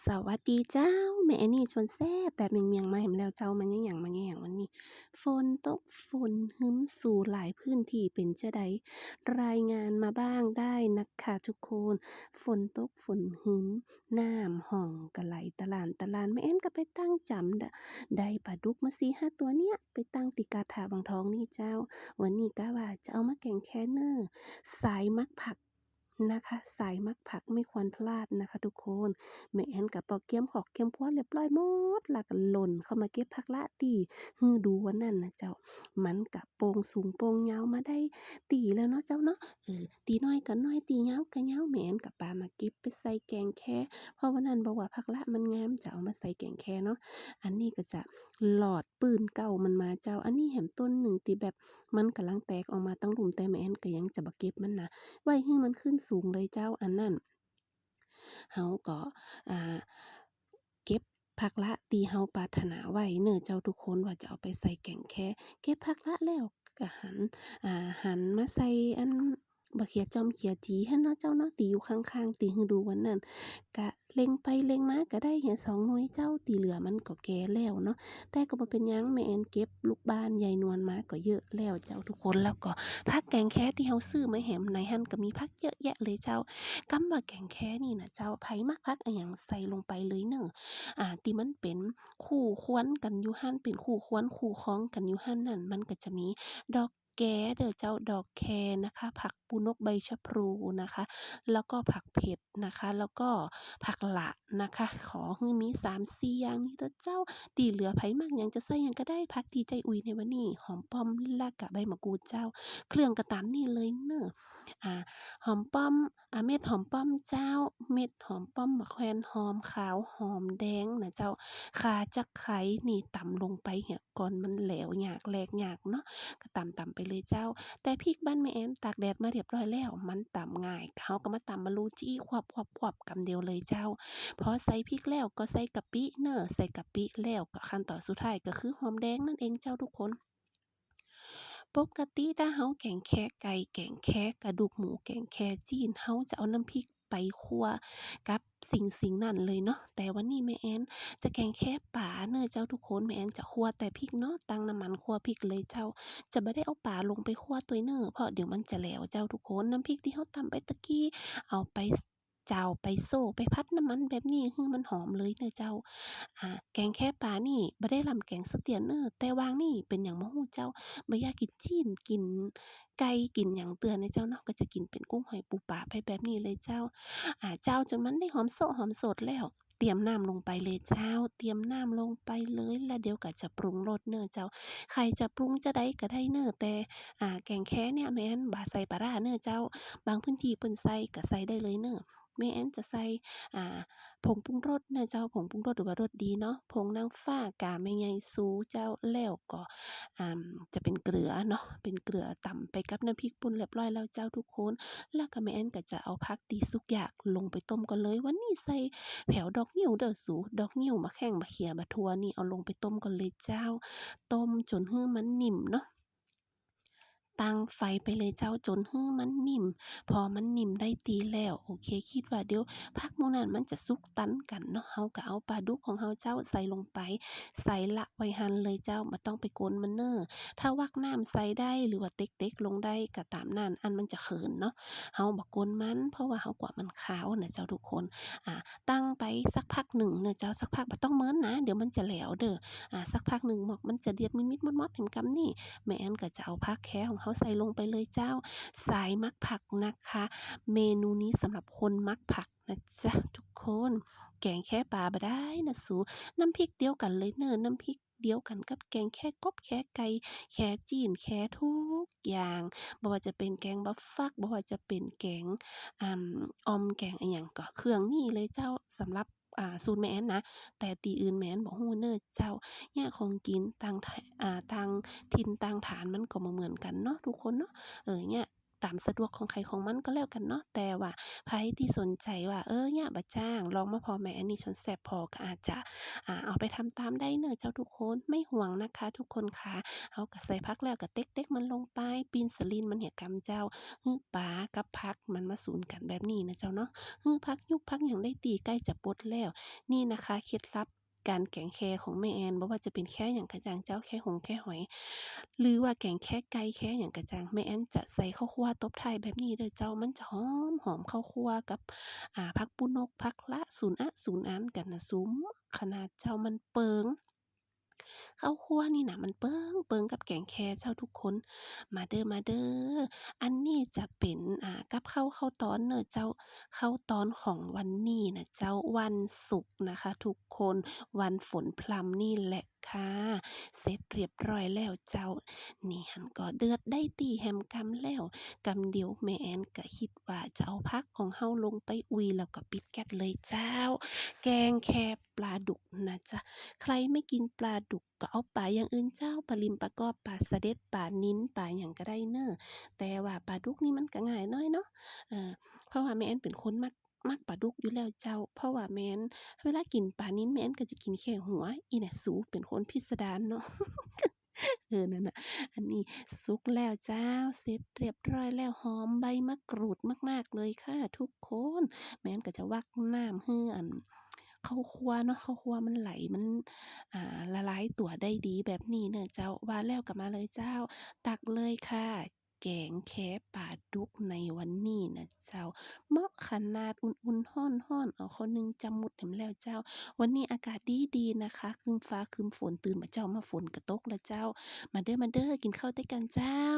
ສະຫວັດດີເຈົ້າ, ແມ່ແອນນີຊວນແຊບແບບມຽງໆມາແຮມແລ້ວເຈົ້າ. ມາແນວຫຍັງ ມາແນວຫຍັງວັນນີ້? ຝົນຕົກຝົນຫຶມສູ່ຫຼາຍພື້ນທີ່ເປັນຈັ່ງໃດ? ລາຍງານມາບ້າງໄດ້ນະຄະທຸກຄົນ. ຝົນຕົກຝົນຫຶມ ນ້ຳຮ່ອງກະໄຫຼຕະຫຼານຕະຫຼານ. ແມ່ແອນກະໄປຕັ້ງຈຳ ໄດ້ປາດຸກມາສີ່ຫ້າຕົວເນຍ ໄປຕັ້ງຕິກາຖາວັງທອງນີ້ເຈົ້າ. ວັນນີ້ກະວ່າຈະເອົາມາແກງແຄເນີ ສາຍມັກຜັກ ນະຄະ ສາຍມັກຜັກໄມ່ຄວນພລາດນະຄະທຸກຄົນ. ແມ່ແອນກະປອກກຽມຄອກກຽມຄົວລຽບລ້ອຍໝົດ ລະກະຫຼົ່ນເຂົ້າມາເກັບຜັກລະຕີ ຄືດູວັນນັ້ນນະເຈົ້າ. ມັນກະໂປ່ງສູງໂປ່ງຍາວມາໄດ້ຕີແລ້ວເນາະເຈົ້າເນາະ. ເອີ ຕີນ້ອຍກະນ້ອຍ ຕີຍາວກະຍາວ. ແມ່ແອນກະປາມາເກັບໄປໃສ່ແກງແຄ ເພາະວັນນັ້ນບອກວ່າຜັກລະມັນງາມ ຈະເອົາມາໃສ່ແກງແຄເນາະ. ອັນນີ້ກະຈະຫຼອດ ປືນເກົ່າມັນມາເຈົ້າ. ອັນນີ້ແຮມຕົ້ນໜຶ່ງທີ່ແບບມັນກຳລັງແຕກອອກມາຕັ້ງລຸ່ມ ແຕ່ແມ່ແອນກະຍັງຈະບໍ່ເກັບມັນນະ ໄວ້ໃຫ້ມັນຂຶ້ນສູງເລີຍເຈົ້າ. ອັນນັ້ນ ເຮົາກໍ ອ່າ ເກັບຜັກລະທີ່ເຮົາປາດຖະໜາໄວ້ເນີເຈົ້າທຸກຄົນ ວ່າຈະເອົາໄປໃສ່ແກງແຄ. ເກັບຜັກລະແລ້ວກະຫັນ ອ່າ ຫັນມາໃສ່ອັນ ບັກເຂືອຈອມເຂືອຈີຫັ້ນເນາະເຈົ້າເນາະ ທີ່ຢູ່ຂ້າງໆ ທີ່ຄືດູວັນນັ້ນ ກະເລັງໄປເລັງມາກະໄດ້ເຫຍສອງໜ່ວຍເຈົ້າ. ທີ່ເຫຼືອມັນກໍແກ່ແລ້ວເນາະ ແຕ່ກໍບໍ່ເປັນຫຍັງ ແມ່ແອນເກັບລູກບ້ານຍາຍນວນມາກໍເຍອະແລ້ວເຈົ້າທຸກຄົນ. ແລ້ວກໍຜັກແກງແຄທີ່ເຮົາຊື້ມາແຮມໃນຫັ້ນກໍມີຜັກເຍອະແຍະເລີຍເຈົ້າ. ຄຳວ່າແກງແຄນີ້ນະເຈົ້າ ໃຜມັກຜັກອີ່ຫຍັງໃສ່ລົງໄປເລີຍເນີ. ອ່າ ທີ່ມັນເປັນຄູ່ຄວນກັນຢູ່ຫັ້ນ ເປັນຄູ່ຄວນຄູ່ຄອງກັນຢູ່ຫັ້ນນັ້ນ ມັນກໍຈະມີດອກ ແກເດີເຈົ້າ ດອກແຄນະຄະ ຜັກປູນົກໃບຊະພລູນະຄະ ແລ້ວກໍຜັກເຜັດນະຄະ ແລ້ວກໍຜັກຫຼະນະຄະ. ຂໍໃຫ້ມີສາມສີ່ຢ່າງນີ້ເດີເຈົ້າ. ທີ່ເຫຼືອໃຜມັກຫຍັງຈະໃສ່ຫຍັງກະໄດ້. ຜັກທີ່ໃຈອຸຍໃນວັນນີ້ ຫອມປ້ອມ ແລ້ວກະໃບມະກູດເຈົ້າ. ເຄື່ອງກະຕາມນີ້ເລີຍເນີ ອ່າ ຫອມປ້ອມ ອ່າ ເມັດຫອມປ້ອມເຈົ້າ ເມັດຫອມປ້ອມ ໝາກແຄນຫອມຂາວ ຫອມແດງນະເຈົ້າ ຂ່າ ຕະໄຄ ນີ້ຕຳລົງໄປເຫຍ ກ່ອນມັນແຫຼວຍາກແຫຼກຍາກເນາະ ກະຕຳໆໄປເລີຍເຈົ້າ. ແຕ່ພິກບ້ານແມ່ແອນຕາກແດດມາຮຽບຮ້ອຍແລ້ວ ມັນຕຳງ່າຍ ເຮົາກະມາຕຳມາລູຈີ້ ຄວບໆໆ ກຳດຽວເລີຍເຈົ້າ. ພໍໃສ່ພິກແລ້ວກໍໃສ່ກະປິເນີ ໃສ່ກະປິແລ້ວກໍຂັ້ນຕອນສຸດທ້າຍກໍຄືຫອມແດງນັ້ນເອງເຈົ້າທຸກຄົນ. ປົກກະຕິຖ້າເຮົາແກງແຄໄກ່ ແກງແຄກະດູກໝູ ແກງແຄຈີນ ເຮົາຈະເອົານ້ຳພິກ ໄປຂົ້ວກັບສິ່ງໆນັ້ນເລີຍເນາະ. ແຕ່ວັນນີ້ແມ່ແອນຈະແກງແຄປາເນີເຈົ້າທຸກຄົນ. ແມ່ແອນຈະຂົ້ວແຕ່ພິກເນາະ ຕັ້ງນ້ຳມັນຂົ້ວພິກເລີຍເຈົ້າ. ຈະບໍ່ໄດ້ເອົາປາລົງໄປຂົ້ວຕົວເນີ ເພາະດຽວມັນຈະແຫຼວເຈົ້າທຸກຄົນ. ນ້ຳພິກທີ່ເຮົາຕຳໄປຕະກີ້ ເອົາໄປຈາວໄປໂຊະ ໄປຜັດນ້ຳມັນແບບນີ້ ຄືມັນຫອມເລີຍເນີເຈົ້າ. ອ່າ ແກງແຄປານີ້ບໍ່ໄດ້ລຳແກງສະເຕຍເນີ ແຕ່ວ່າງນີ້ເປັນຫຍັງບໍ່ຮູ້ເຈົ້າ ບໍ່ຢາກກິນຊີ້ນ ກິນ ໄກ່ກິນຫຍັງເທື່ອນະເຈົ້າເນາະ ກໍຈະກິນເປັນກຸ້ງຫອຍປູປາໄປແບບນີ້ເລີຍເຈົ້າ. ອ່າ ຈາວຈົນມັນໄດ້ຫອມໂຊະຫອມໂຊດແລ້ວ ຕຽມນ້ຳລົງໄປເລີຍເຈົ້າ ຕຽມນ້ຳລົງໄປເລີຍ ແລ້ວດຽວກໍຈະປຸງລົດເນີເຈົ້າ. ໃຜຈະປຸງຈະໃດກໍໄດ້ເນີ ແຕ່ ອ່າ ແກງແຄເນີ້ຍແມ່ນບໍ່ໃສ່ປາຮ້າເນີເຈົ້າ ບາງພື້ນທີ່ເພິ່ນໃສ່ກໍໃສ່ໄດ້ເລີຍເນີ. ແມ່ແອນຈະໃສ່ ອ່າ ຜົງປຸງລົດເນີເຈົ້າ ຜົງປຸງລົດ ຫຼືວ່າລົດດີເນາະ ຜົງນາງຟ້າ ກາແມ່ໃຫຍ່ຊູເຈົ້າ ແລ້ວກໍ ອ່າ ຈະເປັນເກືອເນາະ ເປັນເກືອ ຕຳໄປກັບນ້ຳພິກປຸ້ນລຽບລ້ອຍແລ້ວເຈົ້າທຸກຄົນ. ແລ້ວກໍແມ່ແອນກໍຈະເອົາຜັກທີ່ສຸກຢາກລົງໄປຕົ້ມກ່ອນເລີຍ. ວັນນີ້ໃສ່ແຜວດອກງິ້ວເດີສູ ດອກງິ້ວ ໝາກແຂ້ງ ໝາກເຂືອ ໝາກຖົ່ວ ນີ້ເອົາລົງໄປຕົ້ມກ່ອນເລີຍເຈົ້າ. ຕົ້ມຈົນໃຫ້ມັນໜິ່ມເນາະ ຕັ້ງໄຟໄປເລີຍເຈົ້າ ຈົນໃຫ້ມັນໜິ່ມ. ພໍມັນໜິ່ມໄດ້ທີ່ແລ້ວ ໂອເຄ ຄິດວ່າດຽວຜັກໝູ່ນັ້ນມັນຈະສຸກຕັນກັນເນາະ ເຮົາກໍເອົາປາດຸກຂອງເຮົາເຈົ້າໃສ່ລົງໄປ ໃສ່ລະໄວ້ຫັ້ນເລີຍເຈົ້າ ບໍ່ຕ້ອງໄປກົນມັນເນີ. ຖ້າວັກນ້ຳໃສ່ໄດ້ ຫຼືວ່າເຕັກໆລົງໄດ້ກໍຕາມນັ້ນ ອັນມັນຈະເຂີນເນາະ ເຮົາບໍ່ກົນມັນ ເພາະວ່າເຮົາກວາມັນຄາວນະເຈົ້າທຸກຄົນ. ອ່າ ຕັ້ງໄປສັກພັກໜຶ່ງເນີເຈົ້າ ສັກພັກ ບໍ່ຕ້ອງເມີນນະ ດຽວມັນຈະແຫຼວເດີ. ອ່າ ສັກພັກໜຶ່ງ ໝອກມັນຈະດຽດມິດໆມອດໆ ເຫັນກຳນີ້ ແມ່ແອນກໍຈະເອົາຜັກແຄຂອງເຮົາໃສ່ລົງໄປເລີຍເຈົ້າ. ສາຍມັກຜັກນະຄະ ເມນູນີ້ສຳລັບຄົນມັກຜັກນະຈ໊ະທຸກຄົນ. ແກງແຄປາບໍ່ໄດ້ນະສູ ນ້ຳພິກດຽວກັນເລີຍເນີ ນ້ຳພິກດຽວກັນກັບແກງແຄກົບ ແຄໄກ່ ແຄຈີນ ແຄທຸກຢ່າງ ບໍ່ວ່າຈະເປັນແກງບັກຟັກ ບໍ່ວ່າຈະເປັນແກງ ອ່າ ອ່ອມ ແກງອີ່ຫຍັງ ກໍເຄື່ອງນີ້ເລີຍເຈົ້າ ສຳລັບ ອ່າ ສູດແມ່ແອນນະ ແຕ່ທີ່ອື່ນແມ່ແອນບໍ່ຮູ້ເນີເຈົ້າ. ເນີ້ຍ ຂອງກິນຕ່າງ ອ່າ ຕ່າງຖິ່ນຕ່າງຖານມັນກໍບໍ່ເໝືອນກັນເນາະທຸກຄົນເນາະ. ເອີ ເນີ້ຍ ຕາມສະດວກຂອງໃຜຂອງມັນກໍແລ້ວກັນເນາະ. ແຕ່ວ່າໃຜທີ່ສົນໃຈວ່າ ເອີ ຍາກບໍ່ຈ້າງ ລອງມາພໍ້ແມ່ແອນນີ້ຊົນແຊບພໍ ກໍອາດຈະ ອ່າ ເອົາໄປທຳຕາມໄດ້ເນີເຈົ້າທຸກຄົນ ໄມ່ຫ່ວງນະຄະທຸກຄົນຄະ. ເຮົາກໍໃສ່ຜັກແລ້ວກໍເຕັກໆມັນລົງໄປ ປີ້ນສະລິນມັນໃຫ້ກຳເຈົ້າ ຫືປາກັບຜັກມັນມາສູນກັນແບບນີ້ນະເຈົ້າເນາະ. ຫືຜັກຍຸບຜັກຫຍັງໄດ້ຕິ ໃກ້ຈະປົດແລ້ວ. ນີ້ນະຄະ ເຄັດລັບ ການແກງແຄຂອງແມ່ແອນ ບໍ່ວ່າຈະເປັນແຄຫຍັງກະຈັ່ງເຈົ້າ ແຄຫົງແຄຫອຍ ຫຼືວ່າແກງແຄໄກ່ແຄຫຍັງກະຈັ່ງ ແມ່ແອນຈະໃສ່ເຂົ້າຂົ້ວຕົບທ້າຍແບບນີ້ເດີເຈົ້າ. ມັນຈະຫອມໆ ເຂົ້າຂົ້ວກັບ ອ່າ ຜັກປູນົກ ຜັກລະ ສູນອະສູນອັນກັນນະ ຊຸມຂະໜາດເຈົ້າ. ມັນເປິງ ເຂົ້າຂົ້ວນີ້ນະ ມັນເປິງໆກັບແກງແຄເຈົ້າທຸກຄົນ. ມາເດີ ມາເດີ. ອັນນີ້ຈະເປັນ ອ່າ ກັບເຂົ້າ ເຂົ້າຕອນເນີເຈົ້າ. ເຂົ້າຕອນຂອງວັນນີ້ນະເຈົ້າ ວັນສຸກນະຄະທຸກຄົນ ວັນຝົນພຣຳນີ້ແຫຼະຄ່ະ. ເສັດຮຽບຮ້ອຍແລ້ວເຈົ້າ. ນີ້ຫັ້ນກໍເດືອດໄດ້ຕິ ແຮມກຳແລ້ວ ກຳດຽວແມ່ແອນກະຄິດວ່າຈະເອົາຜັກຂອງເຮົາລົງໄປອຸ່ຍ ແລ້ວກໍປິດແກັສເລີຍເຈົ້າ. ແກງແຄປາດຸກນະຈ໊ະ. ໃຄໄມ່ກິນປາດຸກ ກໍເອົາປາຢ່າງອື່ນເຈົ້າ ປາລິມ ປາກອບ ປາສະເດັດ ປານິນ ປາຫຍັງກໍໄດ້ເນີ. ແຕ່ວ່າປາດຸກນີ້ມັນກໍງ່າຍໜ້ອຍເນາະ ເພາະວ່າແມ່ແອນເປັນຄົນມັກ ມັກປາດຸກຢູ່ແລ້ວເຈົ້າ. ເພາະວ່າແມ່ແອນ ເວລາກິນປານິນ ແມ່ແອນກໍຈະກິນແຄ່ຫົວ. ອີ່ນະ ສູເປັນຄົນພິດສະດານເນາະ. ເອີ ນັ້ນນະ ອັນນີ້ສຸກແລ້ວເຈົ້າ ເສັດຮຽບຮ້ອຍແລ້ວ ຫອມໃບມະກຣູດມາກໆເລີຍຄ່ະທຸກຄົນ. ແມ່ແອນກໍຈະວັກນ້ຳໃຫ້ອັນ ເຂົ້າຂົ້ວເນາະ ເຂົ້າຂົ້ວມັນໄຫຼ ມັນ ອ່າ ລະລາຍຕົວໄດ້ດີແບບນີ້ເນີເຈົ້າ. ວ່າແລ້ວກໍມາເລີຍເຈົ້າ ຕັກເລີຍຄ່ະ ແກງແຄປາດຸກໃນວັນນີ້ນະເຈົ້າ. ເໝາະຂະໜາດ ອຸ່ນໆ ຮ້ອນໆ ເອົາເຂົ້າໜຶ່ງຈຳໝຸດໃຫ້ມັນແລ້ວເຈົ້າ. ວັນນີ້ອາກາດດີໆນະຄະ ຄຶ້ມຟ້າຄຶ້ມຝົນ ຕື່ນມາເຊົ້າມາຝົນກໍຕົກແລ້ວເຈົ້າ. ມາເດີ ມາເດີ ກິນເຂົ້າດ້ວຍກັນເຈົ້າ.